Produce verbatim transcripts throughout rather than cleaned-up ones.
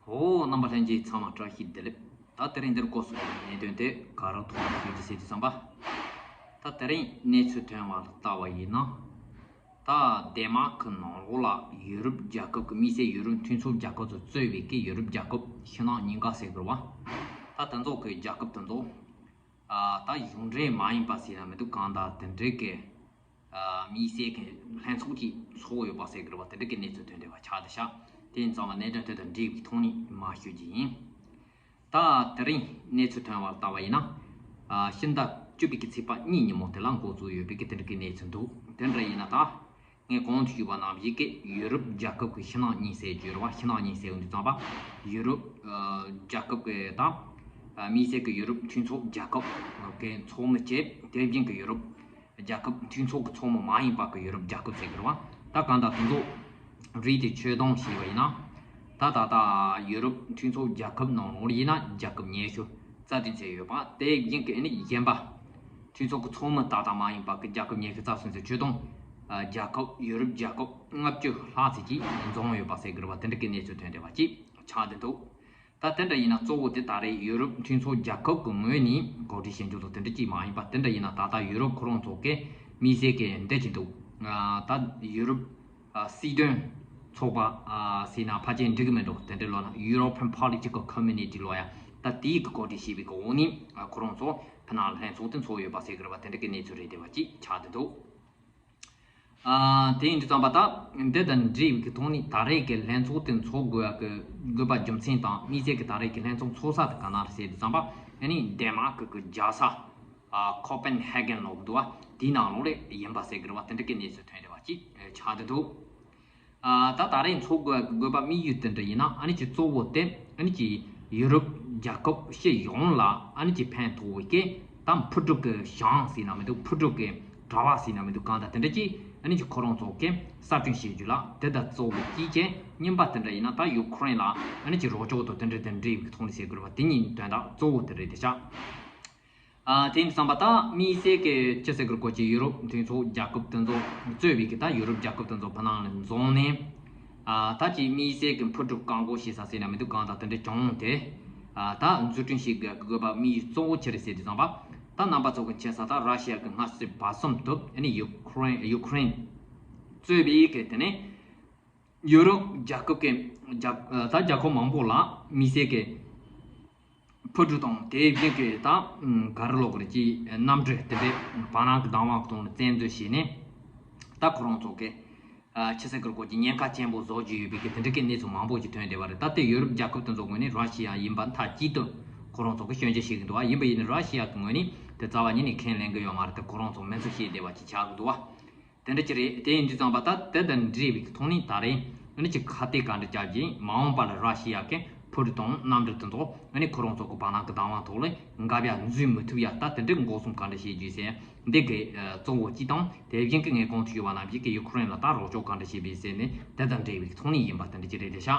ཨོ། རྣམ་པ་ལྷན་རྒྱས་ཚང་མ་བཀྲ་ཤིས་བདེ་ལེགས། ད་དེ་རིང་འདིར་སྐོར་སོང་བའི་གནད་དོན་དེ་ག་རེ་ཐོག་ནས་ཞུ་རྒྱུ་ཟེར་དུས་ཙམ་པ། ད་དེ་རིང་གནས་ཚུལ་ཐོན་པ་ལ་བལྟ་བ་ཡིན་ན། ད་དེ་མ་གི་ནང་ལོགས་ལ་ཡུ་རོབ་རྒྱལ་ཁབ་ཀྱི་དམིགས་བསལ་ཡུ་རོབ་མཐུན་ཚོགས་རྒྱལ་ཁབ་ཚོ་གཙོས་པའི་གི་ཡུ་རོབ་རྒྱལ་ཁབ་ཕྱི་ནང་གཉིས་ཀ་ཟེར་དགོས་རེད་བ། ད་དེ་ཚོ་གི་རྒྱལ་ཁབ་དེ་ཚོ། ཨ། ད་གཞུང་འབྲེལ་མ་ཡིན་པ་ཟེར་ན་མི་འདུག་གང་ལྟར་དེ་འདྲའི་གི། ཨ། དམིགས་བསལ་གྱི་ལྷན་ཚོགས་ཀྱི་ཚོགས་ཡོད་པ་ཟེར་གི་རེད་བ། དེ་འདྲ་གི་གནས་ཚུལ་ཐོན་བསྡད་པ་ཆགས་བསྡད་ཤག་དེ་ཡིན་ཙང་ལ་གནད་དོན་དེ་དང་འབྲེལ་བའི་ཐོག་ནས་མར་ཞུ་རྒྱུ་ཡིན། ད་དེ་རིང་གནས་ཚུལ་ཐོན་པར་བལྟ་བ་ཡིན་ན། ཨ། ཕྱི་ཟླ་བཅུ་པའི་གི་ཚེས་པ་གཉིས་ཉིན་མོ་དེ་ལ་འགོ་བཙུགས་ཡོད་པའི་གི་དེ་འདྲ་གི་གནས་ཚུལ་འདུག་དེ་འདྲ་ཡིན་ན་ད་ངས་གོང་དུ་ཞུས་པ་ནང་བཞིན་གི་ཡུ་རོབ་རྒྱལ་ཁབ་ཀྱི་ཕྱི་ནང་གཉིས་ཟེར་རྒྱུ་རེད་བ། ཕྱི་ནང་གཉིས་ཟེར་ཡོང་དུས་ཙམ་པ་ཡུ་རོབ། ཨ། རྒྱལ་ཁབ་ཀྱི་དང་། ཨ། དམིགས་བསལ་གྱི་ཡུ་རོབ་མཐུན་ཚོགས་རྒྱལ་ཁབ་ཀྱི་ཚོགས་མི་བཅས། དེ་བཞིན་གྱི་ཡུ་རོབ་རྒྱལ་ཁབ་མཐུན་ཚོགས་ཀྱི་ཚོགས་མི་མ་ཡིན་པ་གི་ཡུ་རོབ་རྒྱལ་ཁབ་ཟེར་གི་རེད་བ། ད་གང་ལྟར་དེ་ཚོ་རིགས་དེ་ཆོད་སྡོམ་བྱས་པ་ཡིན་ན། ད་ད་ལྟ་ཡུ་རོབ་མཐུན་ཚོགས་རྒྱལ་ཁབ་ནང་ལོགས་ཡིན་ན་རྒྱལ་ཁབ་ཉི་ཤུ་རྩ་བདུན་ཙམ་ཡོད་པ། དེ་བཞིན་གྱི་ཨ་ནི་གཞན་པ། མཐུན་ཚོགས་ཀྱི་ཚོགས་མི་ཏག་ཏག་མ་ཡིན་པ་གི་རྒྱལ་ཁབ་ཉི་ཤུ་རྩ་གསུམ་ཙམ་ཆོད་དོན། ཨ། རྒྱལ་ཁབ་ཡུ་རོབ་རྒྱལ་ཁབ་ལྔ་བཅུ་ལྷག་ཙམ་ཅིག་འཛོམས་ཡོད་པ་ཟེར་གི་རེད་བ། དེ་འདྲ་གི་གནས་ཚུལ་ཐོན་བསྡད་པ་ཅིག་ཆགས་བསྡད་འདུག་ད་དེ་འདྲ་ཡིན་ན་གཙོ་བོ་དེ་ད་རེས་ཡུ་རོབ་མཐུན་ཚོགས་རྒྱལ་ཁབ་ཀྱི་ངོས་ནས་གོ་སྒྲིག་བྱེད་རྒྱུ་དང་དེ་འདྲ་ཅིག་མ་ཡིན་པ། དེ་འདྲ་ཡིན་ན་ད་ལྟ་ཡུ་རོབ་ཁོ་རང་ཚོ་གི་དམིགས་བསལ་གྱི་འདི་ཅིག་འདུག་ཨ། ད་ཡུ་རོབ། ཨ། སྲིད་དོན་ཚོགས་པ། ཨ། ཟེར་ན་ཕལ་ཆེར་འགྲིག་གི་མི་འདུག་དེ་འདྲ་ལབ་ན་European Political Community ལབ་ཡ། ད་དེའི་གི་གོ་སྒྲིག་བྱས་པའི་གི་འོག་ནས། ཨ། ཁོ་རང་ཚོ་ཕ་ནང་ལྷན་ཚོགས་དེ་ཚོགས་ཡོད་པ་ཟེར་གི་རེད་བ། དེ་འདྲ་གི་གནས་ཚུལ་རེད་བསྡད་པ་ཅིག་ཆགས་བསྡད་འདུག་ཨ། དེ་ཡིན་དུས་ཙམ་པ་ད་འདི་དང་འབྲེལ་བའི་གི་ཐོག་ནས་ད་རེས་ཀྱི་ལྷན་ཚོགས་དེ་འཚོགས་དགོས་པ་གི་དགོས་པ་རྒྱུ་མཚན་དང་དམིགས་བསལ་གྱི་ད་རེས་ཀྱི་ལྷན་ཚོགས་འཚོགས་ས་དེ་ག་ན་རེད་ཟེར་དུས་ཙམ་པ། ཨ་ནི་ཌེན་མཱར་ཀི་གི་རྒྱལ་ས། ཨ། ཁོ་པན་ཧེ་གན་ལབ་འདུག་བ། དེའི་ནང་ལོགས་ལ་ཡིན་པ་ཟེར་གི་རེད་བ། དེ་འདྲ་གི་གནས་ཚུལ་ཐོན་བསྡད་པ་ཅིག་ཆགས་བསྡད་འདུག་ཨ། ད་ད་རེས་འཚོགས་དགོས་པ་གི་དགོས་པ་དམིགས་ཡུལ་དེ་འདྲ་ཡིན་ན། ཨ་ནི་ཅིག་གཙོ་བོ་དེ་ཨ་ནི་ཅིག་ཡུ་རོབ་རྒྱལ་ཁབ་སྤྱི་ཡོངས་ལ་ཨ་ནི་ཅིག་ཕན་ཐོགས་པའི་གི་ད་འཕུར་གྲུ་གི་ཞེང་ཟེར་ན་མི་འདུག་འཕུར་གྲུ་གི་དྲ་བ་ཟེར་ན་མི་འདུག་གང་ལྟར་དེ་འདྲ་ཅིག་ཨ་ནི་ཅིག་ཁོ་རང་ཚོ་གི་གསར་སྐྲུན་བྱེད་རྒྱུ་ལ་དེ་ད་གཙོ་བོ་གཅིག་བྱས། གཉིས་པ་དེ་འདྲ་ཡིན་ན་ད་ཡུ་ཁུ་རེན་ལ་ཨ་ནི་ཅིག་རོགས་སྐྱོར་དང་དེ་འདྲ་དེ་འདྲ་བའི་གི་ཐོག་ནས་ཟེར་དགོས་རེད་བ། དེ་གཉིས་དོན་དག་གཙོ་བོ་དེ་རེད་དེ་ཤག་ཨ། དེ་ཡིན་དུས་ཙམ་པ་ད་དམིགས་བསལ་གྱི་ཅི་ཟེར་དགོས་རེད། ཀོ་ཅི་ཡུ་རོབ་མཐུན་ཚོགས་རྒྱལ་ཁབ་དེ་ཚོ་གཙོས་པའི་གི་ད་ཡུ་རོབ་རྒྱལ་ཁབ་དེ་ཚོ་ཕ་ནང་ལ་འཛོམས་ནས། ཨ། ད་ཅིག་དམིགས་བསལ་གྱི་འཕུར་གྲུ་བཀག་འགོག་བྱེད་ས་ཟེར་ན་མི་འདུག་གང་ལྟར་དེ་འདྲ་བྱུང་སྟེ། ཨ། ད་འཛུགས་སྐྲུན་བྱེད་དགོས་པ་དམིགས་ཡུལ་གཙོ་བོ་ཅི་རེད་ཟེར་དུས་ཙམ་པ། ད་རྣམ་པ་ཚོ་གི་མཁྱེན་གསལ་ལྟར་ར་ཤི་ཡ་གི་སྔ་སྲོལ་བར་གསུམ་དུ་ཨ་ནི་ཡུ་ཁུ་རེན་ཡུ་ཁུ་རེན་གཙོས་པའི་གི་དེ་ནས་ཡུ་རོབ་རྒྱལ་ཁབ་ཀྱི་རྒྱལ་ད་རྒྱལ་ཁབ་མང་པོ་ལ་དམིགས་བསལ་གྱི་འཕུར་གྲུ་དང་དེ་བཞིན་གྱི་ད་ག་རེ་ལབ་དགོས་རེད། ཀྱི་གནམ་གྲུ་དེ་འདྲའི་བར་སྣང་གི་བདག་དབང་གི་ཐོག་ནས་བཙན་འཛུལ་བྱས་ནས། ད་ཁོ་རང་ཚོ་གི་ཨ་ཕྱི་སྲིད་ཀྱི་སྐོར་གྱི་ཉེན་ཁ་ཆེན་པོ་བཟོ་རྒྱུ་ཡོད་པའི་གི་དེ་འདྲ་གི་གནས་ཚུལ་མང་པོ་ཞིག་ཐོན་བསྡད་པ་རེད། ད་ལྟའི་ཡུ་རོབ་རྒྱལ་ཁབ་དེ་ཚོ་ངོས་ནས་ར་ཤི་ཡ་ཡིན་པ་མཐའ་གཅིག་ཏུ་ཁོ་རང་ཚོ་གི་སྐྱོན་བརྗོད་བྱེད་ཀྱི་འདུག་ཨ། ཡིན་པ་ཡིན་ནའི་ར་ཤི་ཡ་གི་ངོས་ནས་དེ་རྩ་བ་ཉིད་ནས་ཁས་ལེན་གི་ཡོད་མ་རེད། དེ་ཁོ་རང་ཚོ་མི་ཚོ་བཤད་བསྡད་པ་ཅིག་ཆགས་ཀྱི་འདུག་ཨ། དེ་འདྲ་ཅིག་རེད། དེ་ཡིན་དུས་ཙམ་པ་ད་དེ་དང་འབྲེལ་བའི་ཐོག་ནས་ད་རེས་ཨ་ནི་ཅིག་ཁ་གཏད་ག་འདྲ་བཅག་རྗེས་མ་འོངས་པ་ལ་ར་ཤི་ཡ་གི་འཕུར་གྲུ་དང་གནམ་གྲུ་དེ་ཚོ་ཨ་ནི་ཁོ་རང་ཚོ་གི་བར་སྣང་གི་བདག་དབང་ཐོག་ལ་འགབ་ཡ་འཛུལ་མི་ཐུབ་ཡ། ད་དེ་འདྲའི་འགོག་སྲུང་ག་འདྲ་བྱེད་རྒྱུ་ཟེར་འདི་གི་གཙོ་བོ་གཅིག་དང་། དེ་བཞིན་གི་ངས་གོང་དུ་ཞུས་པ་ནང་བཞིན་གི་ཡུ་ཁུ་རེན་ལ་ད་རོགས་སྐྱོར་ག་འདྲ་བྱེད་པའི་ཟེར་ནས་དེ་དང་འབྲེལ་བའི་ཐོག་ནས་ཡིན་པ་དེ་འདྲ་ཅིག་རེད་དེ་ཤག་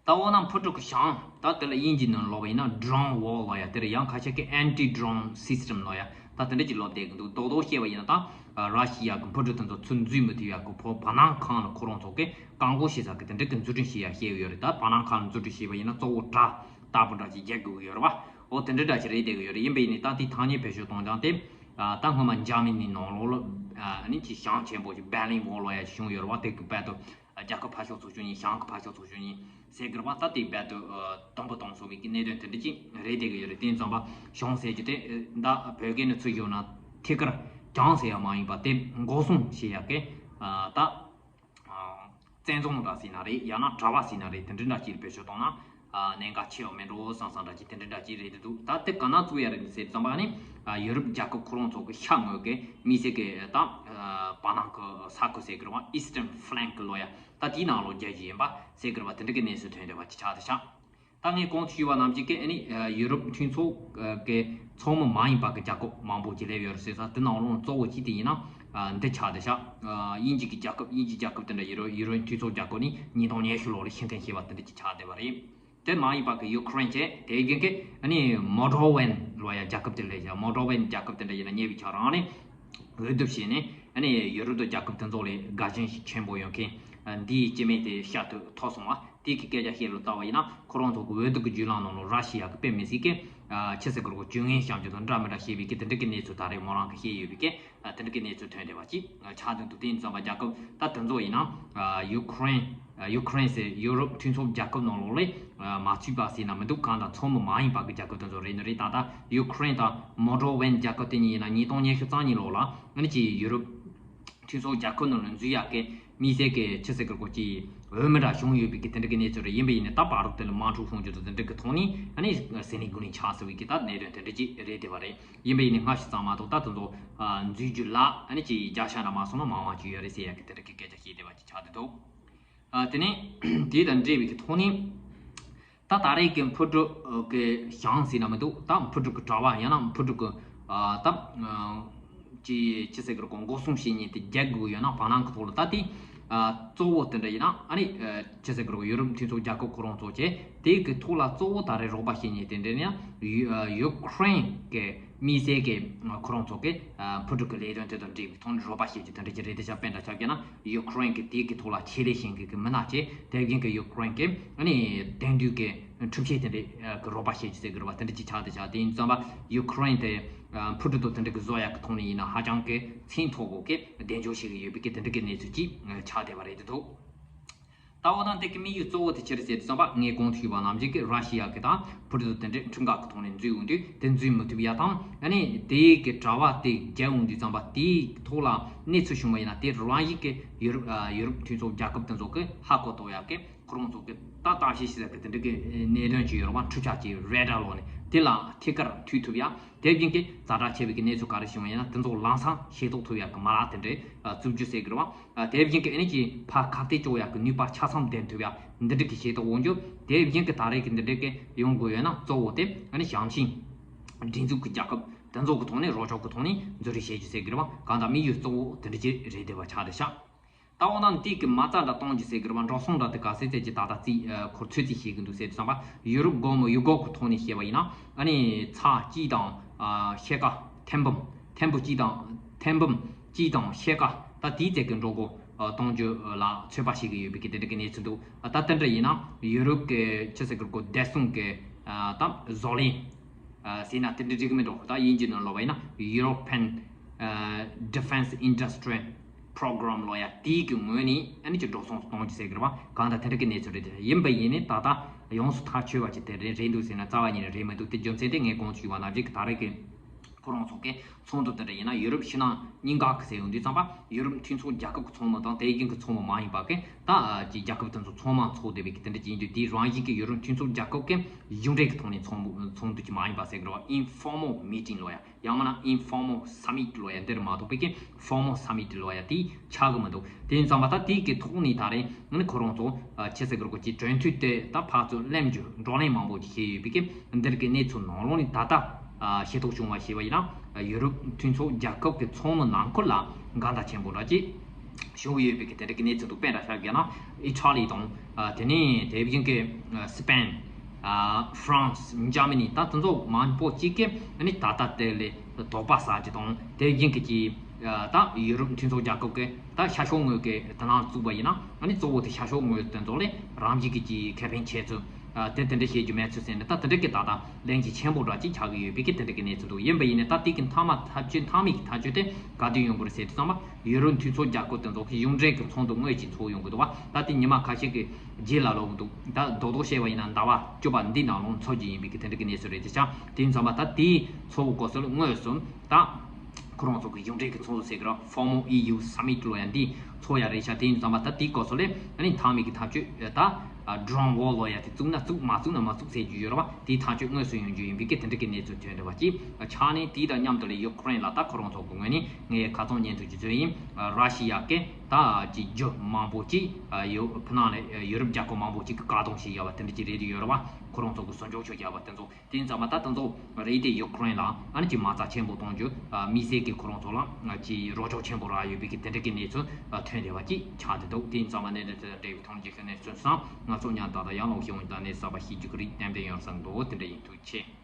ད་འོ་ན་འཕུར་གྲུ་གི་ཞེང་ད་དེ་ལ་དབྱིན་ཇིའི་ནང་ལབ་པ་ཡིན་ན་drone wall ལབ་ཡ། དེ་ལ་ཡང་ཁ་ཤས་ཀྱིས་anti drone system ལབ་ཡ། ད་དེ་འདྲ་ཅིག་ལབ་བསྡད་ཀྱི་འདུག་རྡོག་རྡོག་བཤད་པ་ཡིན་ན་ད་ར་ཤི་ཡ་གི་འཕུར་གྲུ་དེ་ཚོ་ཚུར་འཛུལ་མི་ཐུབ་ཡ་གི་བོ་བར་སྣང་ཁང་ལ་ཁོ་རང་ཚོ་གིས་བཀག་འགོག་བྱེད་ས་གི་དེ་འདྲ་གི་འཛུགས་སྐྲུན་བྱེད་ཡ་བཤད་ཡོད་རེད། ད་བར་སྣང་ཁང་ལ་འཛུགས་སྐྲུན་བྱས་པ་ཡིན་ན་གཙོ་བོ་དྲ་ལྟ་བུ་འདྲ་ཅིག་རྒྱག་དགོས་ཀྱི་ཡོད་རེད་བ། འོ་དེ་འདྲ་འདྲ་ཅིག་རེད་བསྡད་ཀྱི་ཡོད་རེད། ཡིན་པ་ཡིན་ནའི་ད་དེ་ཐ་སྙད་བེད་སྤྱོད་གཏོང་སྟངས་དེ་ད་སྔོན་མ་འཇར་མ་ནིའི་ནང་ལོགས་ལ་ཨ་ནི་ཅིག་ཞེང་ཆེན་པོ་ཞིག་Berlin Wall ལབ་ཡ་ཞིག་བྱུང་ཡོད་རེད་བ། དེ་གི་བར་དུ། རྒྱལ་ཁབ་ཕར་ཕྱོགས་ཚོ་བཅུ་གཉིས། ཞང་ཁ་ཕར་ཕྱོགས་ཚོ་བཅུ་གཉིས་ཟེར་གི་རེད་བ། ད་དེ་རྦད་དེ་དུམ་བུ་གཏོང་སོང་བའི་གི་གནད་དོན་དེ་འདྲ་ཅིག་རེད་བསྡད་གི་ཡོད་རེད། དེ་ཡིན་ཙང་པ་ཞང་ཟེར་རྒྱུ་དེ་ད་བོད་སྐད་ནང་ཚུར་ཞུས་ན་ཐད་ཀར་ཞང་ཟེར་ཡ་མ་ཡིན་པ་དེ་འགོག་སྲུང་བྱེད་ཡ་གི་ད་བཙན་རྫོང་འདྲ་ཟེར་ན་རེད། ཡང་ན་དྲ་བ་ཟེར་ན་རེད། དེ་འདྲ་འདྲ་ཅིག་བེད་སྤྱོད་གཏོང་ན་གནད་འགག་ཆེ་བ་མེད་འགྲོ་བསམ་བསམ་འདྲ་ཅིག་དེ་འདྲ་འདྲ་ཅིག་རེད་འདུག་ད་དེ་ག་ན་བཙུགས་ཡ་རེད་ཟེར་ཙམ་པ་ནི། ཡུ་རོབ་རྒྱལ་ཁབ་ཁོ་རང་ཚོ་གི་ཤར་ངོས་ཀྱི་དམིགས་བསལ་གྱི་ད་བར་སྣང་གི་ས་ཁུལ་ཟེར་གི་རེད་བ། Eastern Flank ལབ་ཡ། ད་དེའི་ནང་ལོགས་རྒྱག་རྒྱུ་ཡིན་པ་ཟེར་གི་རེད་བ། དེ་འདྲ་གི་གནས་ཚུལ་ཐོན་བསྡད་པ་ཅིག་ཆགས་བསྡད་ཤག་ད་ངས་གོང་དུ་ཞུས་པ་ནང་བཞིན་གྱི་ཨ་ནི་ཡུ་རོབ་མཐུན་ཚོགས་ཀྱི་ཚོགས་མི་མ་ཡིན་པ་གི་རྒྱལ་ཁབ་མང་པོ་ཅིག་སླེབས་ཡོད་རེད་ཟེར་ས་དེ་ནང་ལོགས་གཙོ་བོ་གཅིག་དེ་ཡིན་ན་འདི་ཆགས་བསྡད་ཤག་དབྱིན་ཇི་གི་རྒྱལ་ཁབ། དབྱིན་ཇིའི་རྒྱལ་ཁབ་དེ་འདྲ་ཡུ་རོ་ཡུ་རོ་མཐུན་ཚོགས་རྒྱལ་ཁབ་ནས་ཉིས་སྟོང་ཉི་ཤུ་ལོ་ལ་ཕྱིར་འཐེན་བྱས་པ་དེ་འདྲ་ཅིག་ཆགས་བསྡད་པ་རེད། དེ་མ་ཡིན་པ་གི་ཡུ་ཁུ་རེན་བྱས། དེ་བཞིན་གྱི་ཨ་ནི་མོལ་ཌོ་ཝན་ལབ་ཡ་རྒྱལ་ཁབ་དེ་ལས་ཀྱང་། མོལ་ཌོ་ཝན་རྒྱལ་ཁབ་དེ་འདྲ་ཡིན་ན་ཉེ་བའི་ཆར་རང་ནས་འོས་བསྡུ་བྱས་ནས་ཨ་ནི་ཡུ་རོབ་ཀྱི་རྒྱལ་ཁབ་དེ་ཚོ་ལས་དགའ་ཞེན་ཞིག་ཆེན་པོ་ཡོད་མཁན། འདིའི་སྐྱེ་དམན་དེ་ཤ་ཐུག་ཐོག་སོང་བ་དེ་གི་སྐད་ཆ་བཤད་ལུགས་ལྟ་བ་ཡིན་ན། ཁོ་རང་ཚོ་གི་འོས་བསྡུ་གི་བརྒྱུད་ལམ་ནང་ལ་ར་ཤི་ཡ་གི་དཔེ་མི་སྲིད་ཀི་ཆི་ཟེར་གི་རེད་གོ། སྤྱོད་ངན་བཤམས་རྒྱུ་དང་འདྲ་མི་འདྲ་བཤད་པའི་གི་དེ་འདྲ་གི་གནས་ཚུལ་ད་རེས་མོ་རང་གི་བཤད་ཡོད་པའི་གི་དེ་འདྲ་གི་གནས་ཚུལ་ཐོན་བསྡད་པ་ཅིག་ཆགས་འདུག་འདུག་དེ་ཡིན་ཙམ་པ་རྒྱལ་ཁབ་ད་དེ་ཚོ་ཡིན་ན་ཡུ་ཁུ་རེན། ཡུ་ཁུ་རེན་ཟེར་ཡུ་རོབ་མཐུན་ཚོགས་རྒྱལ་ཁབ་ནང་ལོགས་ལས་མ་ཚུད་པ་ཟེར་ན་མི་འདུག་གང་ལྟར་ཚང་མ་མ་ཡིན་པ་གི་རྒྱལ་ཁབ་དེ་ཚོ་རེད་ནི་རེད། ད་ལྟ་ཡུ་ཁུ་རེན་དང་མོལ་ཌོ་ཝན་རྒྱལ་ཁབ་དེ་གཉིས་ཡིན་ན་ཉིས་སྟོང་ཉི་ཤུ་རྩ་གཉིས་ལོ་ལ་ཨ་ནི་ཅིག་ཡུ་རོབ་མཐུན་ཚོགས་རྒྱལ་ཁབ་ནང་ལ་འཛུལ་ཡག་གི་དམིགས་བསལ་གྱི་ཆི་ཟེར་གི་རེད་གོ་ཅིག་འོས་མི་འདྲ་བྱུང་ཡོད་པའི་གི་དེ་འདྲ་གི་གནས་ཚུལ་རེད། ཡིན་པ་ཡིན་ནའི་ད་བར་དུ་དེ་ལ་དམག་འཁྲུག་སོང་རྒྱུ་དང་དེ་འདྲ་གི་ཐོག་ནས་ཨ་ནི་ཟས་ནས་དགུ་ནས་ཆགས་ཟེར་བའི་གི་ད་གནད་དོན་དེ་འདྲ་ཅིག་རེད་བསྡད་པ་རེད། ཡིན་པ་ཡིན་ནའི་སྔ་ཕྱི་ཙམ་མ་གཏོགས་ད་དེ་ཚོ་འཛུལ་རྒྱུ་ལ་ཨ་ནི་ཅིག་རྒྱལ་ཤ་འདྲ་མ་སོང་ན་མང་བ་ཅིག་ཡོད་རེད་ཟེར་ཡག་གི་དེ་འདྲ་གི་སྐད་ཆ་བཤད་བསྡད་པ་ཅིག་ཆགས་བསྡད་འདུག་དེ་ནས་དེ་དང་འབྲེལ་བའི་གི་ཐོག་ནས། ད་ད་རེས་ཀྱི་འཕུར་གྲུ་གི་ཞང་ཟེར་ན་མི་འདུག་ད་འཕུར་གྲུ་གི་དྲ་བ་ཡང་ན་འཕུར་གྲུ་གི་ད་ཅི་ཅི་ཟེར་གི་རེད་གོ། འགོག་སྲུང་བྱེད་མཁན་དེ་རྒྱག་དགོས་ཡོད་ན་བར་སྣང་གི་ཐོག་ལ་ད་དེ་གཙོ་བོ་དེ་འདྲ་ཡིན་ན་ཨ་ནི་ཅི་ཟེར་གི་རེད་གོ། ཡུ་རོབ་མཐུན་ཚོགས་རྒྱལ་ཁབ་ཁོ་རང་ཚོ་བྱས་དེ་གི་ཐོག་ལ་གཙོ་བོ་ད་རེས་རོགས་པ་བྱེད་མཁན་དེ་འདྲ་ཡིན་ན་ཡུ་ཡུ་ཁུ་རེན་གི་དམིགས་བསལ་གི་ཁོ་རང་ཚོ་གི་འཕུར་གྲུ་གི་ལས་དོན་དེ་དང་འབྲེལ་བའི་ཐོག་ནས་རོགས་པ་བྱེད་རྒྱུ་དེ་འདྲ་ཅིག་རེད། དེ་ཆ་དཔེ་འདྲ་ཆ་བཞག་ན་ཡུ་ཁུ་རེན་གི་དེ་གི་ཐོག་ལ་ཆེད་ལས་བྱེད་མཁན་གི་མི་སྣ་བྱས་དེ་བཞིན་གི་ཡུ་ཁུ་རེན་གི་ཨ་ནི་དེང་དུས་ཀྱི་འཕྲུལ་ཆས་དེ་འདྲའི་གི་རོགས་པ་བྱེད་རྒྱུ་ཟེར་གི་རེད་བ། དེ་འདྲ་ཅིག་ཆགས་བསྡད་ཤག་དེ་ཡིན་ཙང་བ་ཡུ་ཁུ་རེན་དེ་འཕུར་གྲུ་དང་དེ་འདྲ་གི་བཟོ་ཡག་གི་ཐོག་ནས་ཡིན་ན་ཧ་ཅང་གི་ཚད་མཐོ་པོ་གི་གདེང་འཇོག་བྱེད་གི་ཡོད་པའི་གི་དེ་འདྲ་གི་གནས་ཚུལ་ཅིག་ཆགས་བསྡད་པ་རེད་འདུག་ད་འོ་ན་དེ་གི་དམིགས་ཡུལ་གཙོ་བོ་དེ་ཅི་རེད་ཟེར་དུས་ཙམ་པ་ངས་གོང་དུ་ཞུས་པ་ནང་བཞིན་གི་ར་ཤི་ཡ་གི་དང་འཕུར་གྲུ་དེ་འདྲའི་འཕྲུལ་འགག་གི་ཐོག་ནས་འཛུལ་ཡོང་དུས་དེ་འཛུལ་མི་ཐུབ་ཡ་དང་ཨ་ནི་དེ་གི་དྲ་བ་དེ་རྒྱག་ཡོང་དུས་ཙམ་པ་དེའི་ཐོག་ལ་གནས་ཚུལ་བྱུང་བ་ཡིན་ན་དེ་རང་བཞིན་གི་ཡུ་རོབ་ཡུ་རོབ་མཐུན་ཚོགས་རྒྱལ་ཁབ་དེ་ཚོ་གི་ཧ་གོ་ཐུབ་ཡ་གི་ཁོ་རང་ཚོ་གི་ད་ལྟ་ཞིག་ཞིག་ཟེར་གི་དེ་འདྲ་གི་གནད་དོན་ཅིག་ཡོད་རེད་བ། འཕྲུལ་ཆས་ཀྱི་རེ་ཌར་ལོག་ནས་དེ་ལ་ཐད་ཀར་མཐུད་ཐུབ་ཡ། དེ་བཞིན་གྱི་ཛ་དྲག་ཆེ་བའི་གི་གནས་ཚུལ་ག་རེ་བྱུང་བ་ཡིན་ན་དེ་ཚོ་ལམ་སང་ཤེས་རྟོགས་ཐུབ་ཡག་གི་མ་ལག་དེ་འདྲའི་ཨ་བཙུགས་རྒྱུ་ཟེར་གི་རེད་བ། ཨ་དེ་བཞིན་གྱི་ཨ་ནི་ཀྱི་ཕར་ཁ་གཏད་གཅོག་ཡག་གི་ནུས་པ་ཆ་ཚང་ལྡན་ཐུབ་ཡག་འདི་འདྲ་གི་ཤེས་རྟོགས་འོང་རྒྱུ། དེ་བཞིན་གྱི་ད་རེས་ཀྱི་འདི་འདྲ་གི་ཡོང་དགོས་ཡོད་ན་གཙོ་བོ་དེ་ཨ་ནི་ཞང་ཞིང་སྒྲིག་འཛུགས་ཀྱི་རྒྱལ་ཁབ་དེ་ཚོ་གི་ཐོག་ནས་རོགས་སྐྱོར་གི་ཐོག་ནས་འཛུལ་རེས་བྱེད་རྒྱུ་ཟེར་གི་རེད་བ། གང་ལྟར་དམིགས་ཡུལ་གཙོ་བོ་དེ་འདྲ་ཅིག་རེད་བསྡད་པ་ཆགས་བསྡད་ཤག་ད་འོ་ན་འདི་གི་མ་རྩ་འདྲ་གཏོང་རྒྱུ་ཟེར་གི་རེད་བ། འགྲོ་སོང་འདྲ་དེ་ག་ཚད་ཚད་ཀྱི་ད་ལྟ་རྩིས་ཨ་ཁོར་ཚོད་རྩིས་བྱེད་གི་འདུག་ཟེར་དུས་ཙམ་པ་ཡུ་རོབ་སྒོར་མོ་ཡུ་སྒོར་གི་ཐོག་ནས་བཤད་པ་ཡིན་ན་ཨ་ནི་ཚེག་གཅིག་དང་ཨ་ཕྱེད་ཀ་ཐེར་འབུམ་ཐེར་འབུམ་གཅིག་དང་ཐེར་འབུམ་གཅིག་དང་ཕྱེད་ཀ་ད་དེའི་ཚད་ཀྱི་འགྲོ་སྒོ་ཨ་གཏོང་རྒྱུ་ལ་ཚོད་དཔག་བྱེད་གི་ཡོད་པའི་གི་དེ་འདྲ་གི་གནས་ཚུལ་འདུག་ཨ་ད་དེ་འདྲ་ཡིན་ན་ཡུ་རོབ་གི་ཆི་ཟེར་གི་རེད་གོ། བདེ་སྲུང་གི་ཨ་ད་བཟོ་ལས་ཨ་ཟེར་ན་དེ་འདྲ་འགྲིག་གི་མི་འགྲོ། ད་དབྱིན་ཇི་ནང་ལོག་པ་ཡིན་ན་European Defense Industry Program ལོ་ཡ་དེའི་གི་ངོས་ནས་ཨ་ནི་ཅིག་འགྲོ་སོང་གཏོང་རྒྱུ་ཟེར་གི་རེད་བ། གང་ལྟར་དེ་འདྲ་གི་གནས་ཚུལ་རེད། དེ་ཡིན་པ་ཡིན་ནའི་ད་ལྟ་ཡོངས་སུ་ཐག་ཆོད་པ་ཅིག་དེ་རེད་རེད་འདུག་ཟེར་ན་རྩ་བ་ཉིད་ནས་རེད་མི་འདུག་དེ་རྒྱུ་མཚན་དེ་ངས་གོང་དུ་ཞུས་པ་ནང་བཞིན་གི་ད་རེས་ཀྱི་ཁོ་རང་ཚོ་གི་ཚོགས་འདུ་དེ་འདྲ་ཡིན་ན་ཡུ་རོབ་ཕྱི་ནང་གཉིས་ཀ་གི་ཟེར་ཡོང་དུས་ཙམ་པ་ཡུ་རོབ་མཐུན་ཚོགས་རྒྱལ་ཁབ་ཀྱི་ཚོགས་མི་དང་དེ་བཞིན་གྱི་ཚོགས་མི་མ་ཡིན་པ་གི་ད་ཀྱི་རྒྱལ་ཁབ་དེ་ཚོ་ཚང་མ་ཚོགས་བསྡད་པའི་གི་དེ་འདྲ་ཅིག་ཡིན་དུས་དེའི་རང་བཞིན་གྱི་ཡུ་རོབ་མཐུན་ཚོགས་རྒྱལ་ཁབ་ཀྱི་གཞུང་འབྲེལ་གྱི་ཐོག་ནས་ཚོགས་འདུ་ཅིག་མ་ཡིན་པ་ཟེར་གི་རེད་བ། Informal meeting ལོ་ཡ། ཡང་མིན་ན་informal summit ལོ་ཡ། འདིར་མ་གཏོགས་པའི་གི་formal summit ལོ་ཡ་དེ་ཆགས་གི་མི་འདུག་དེ་ཡིན་ཙང་མ་ད་དེ་གི་ཐོག་ནས་ད་རེས་ང་ནི་ཁོ་རང་ཚོ་ཨ་ཆི་ཟེར་གི་རེད་གོ། ཅིག་གྲོས་མཐུན་དེ་ད་ཕར་ཚུར་གླེང་རྒྱུ་བགྲོ་གླེང་མང་པོ་ཅིག་བྱས་ཡོད་པའི་གི་འདིར་གི་གནས་ཚུལ་ནང་ལོགས་ནས་ད་ལྟ་ཨ་ཤེས་རྟོགས་བྱུང་བ་ཞེས་པ་ཡིན་ན་ཡུ་རོབ་མཐུན་ཚོགས་རྒྱལ་ཁབ་ཀྱི་ཚོགས་མི་ནང་ཁུལ་ལ་འགལ་ཟླ་ཆེན་པོ་འདྲ་ཅིག་བྱུང་ཡོད་པའི་གི་དེ་འདྲ་གི་གནས་ཚུལ་འདུག་དཔེ་འདྲ་ཆ་བཞག་ན་ཨི་ཊ་ལི་དང་ཨ་དེ་ནས་དེ་བཞིན་གི་ཨ་སི་པེན། ཨ་ཧྥ་རན་སི། འཇར་མ་ནི། ད་དེ་ཚོ་མང་པོ་གཅིག་གིས་ཨ་ནི་ད་ལྟ་དེ་ལས་དོགས་པ་ཟ་རྒྱུ་དང་དེ་བཞིན་གྱི་ཀྱི་ཨ་ད་ཡུ་རོབ་མཐུན་ཚོགས་རྒྱལ་ཁབ་ཀྱི་ད་ཤར་ཕྱོགས་ངོས་ཀྱི་དེ་ནང་བཙུགས་པ་ཡིན་ན་ཨ་ནི་གཙོ་བོ་དེ་ཤར་ཕྱོགས་ངོས་དེ་ཚོ་ལས་རང་བཞིན་གྱི་ཀྱི་ཁེ་ཕན་ཆེ་ཚུལ་ཨ་དེ་དེ་འདྲ་བཤད་རྒྱུ་མེད་ཚུལ་ཟེར་ནས་ད་དེ་འདྲ་གི་ད་ལྟ་གླེང་གཞི་ཆེན་པོ་འདྲ་ཅིག་ཆགས་ཀྱི་ཡོད་པའི་གི་དེ་འདྲ་གི་གནས་ཚུལ་འདུག་ཡིན་པ་ཡིན་ནའི་ད་དེ་གི་མཐའ་མ་ཐག་གཅོད་མཐའ་མའི་གི་ཐག་གཅོད་དེ་ག་དུས་ཡོང་དགོས་རེད་ཟེར་དུས་ཙམ་པ་ཡུ་རོབ་མཐུན་ཚོགས་རྒྱལ་ཁབ་དེ་ཚོ་གི་གཞུང་འབྲེལ་གྱི་ཚོགས་འདུ་དངོས་ཅིག་ཚོགས་ཡོང་གི་འདུག་བ། ད་དེ་ཉི་མ་ཁ་ཤས་ཀྱི་རྗེས་ལ་ལོག་གི་འདུག་ད་རྡོག་རྡོག་བཤད་པ་ཡིན་ན་ཟླ་བ་བཅུ་པ་འདི་ནང་ལོགས་འཚོགས་རྒྱུ་ཡིན་པའི་གི་དེ་འདྲ་གི་གནས་ཚུལ་རེད། དེ་ཆ་དེ་ཡིན་ཙང་མ་ད་དེའི་ཚོགས་འདུ་སྐབས་སུ་དངོས་སུ་ད་ཁོ་རང་ཚོ་གི་གཞུང་འབྲེལ་གྱི་ཚོགས་འདུ་ཟེར་གི་ར་formal E U summit ལོ་ཡ་འདི་ཚོགས་ཡ་རེད་ཤག་དེ་ཡིན་ཙང་མ་ད་དེའི་སྐབས་སུ་ལས་ཨ་ནི་མཐའ་མའི་གི་ཐག་གཅོད་ད་drone war ལོ་ཡ་དེ་བཙུགས་ན་བཙུགས་མ་བཙུགས་ན་མ་བཙུགས་ཟེར་རྒྱུ་ཡོད་ར་བ། དེའི་ཐག་གཅོད་དངོས་སུ་ཡོང་རྒྱུ་ཡིན་པའི་གི་དེ་འདྲ་གི་གནས་ཚུལ་ཐོན་འདྲ་བ་ཅིག་ཆགས་ནས། དེ་དང་མཉམ་དུ་ལས་ཡུ་ཁུ་རེན་ལ་ད་ཁོ་རང་ཚོ་གི་ངོས་ནས་ངས་ཁ་སང་ཉན་ཐོས་ཀྱི་ཚོད་ཡིན། ར་ཤི་ཡ་གི་ད་ཅིག་རྒྱུ་མང་པོ་ཅིག་ཡོ་ཕི་ནང་ལས་ཡུ་རོབ་རྒྱལ་ཁབ་མང་པོ་ཅིག་གི་བཀག་སྡོམ་བྱས་ཡོད་པ་དེ་འདྲ་ཅིག་རེད་ཡོད་ར་བ། ཁོ་རང་ཚོ་གི་སྲུང་སྐྱོབ་བྱེད་ཀྱི་ཡོད་པ་དེ་ཚོ་དེ་ཡིན་ཙང་མ་ད་དེ་ཚོ་རེད་དེ་ཡུ་ཁུ་རེན་ལ་ཨ་ནི་ཅིག་མ་རྩ་ཆེན་པོ་གཏོང་རྒྱུ་དམིགས་བསལ་གྱི་ཁོ་རང་ཚོ་ལ་ཅིག་རོགས་སྐྱོར་ཆེན་པོ་རག་ཡོད་པའི་གི་དེ་འདྲ་གི་གནས་ཚུལ་ཐོན་བསྡད་པ་ཅིག་ཆགས་བསྡད་འདུག་དེ་ཡིན་ཙང་མ་གནད་དོན་དེ་དང་འབྲེལ་བའི་ཐོག་ནས་ཅིག་ཤུགས་ནས་བརྩོན་སོང་། ང་ཚོ་ཉན་ད་ལྟ་ཡང་ལོག་ཤེས་འོང་ད་ནས་གསར་པ་ཤེས་རྒྱུ་གི་རིགས་ཏན་ཏན་ཡོང་བསམ་འདུག་དེ་འདྲ་ཡིན། ཐུགས་རྗེ་ཆེ།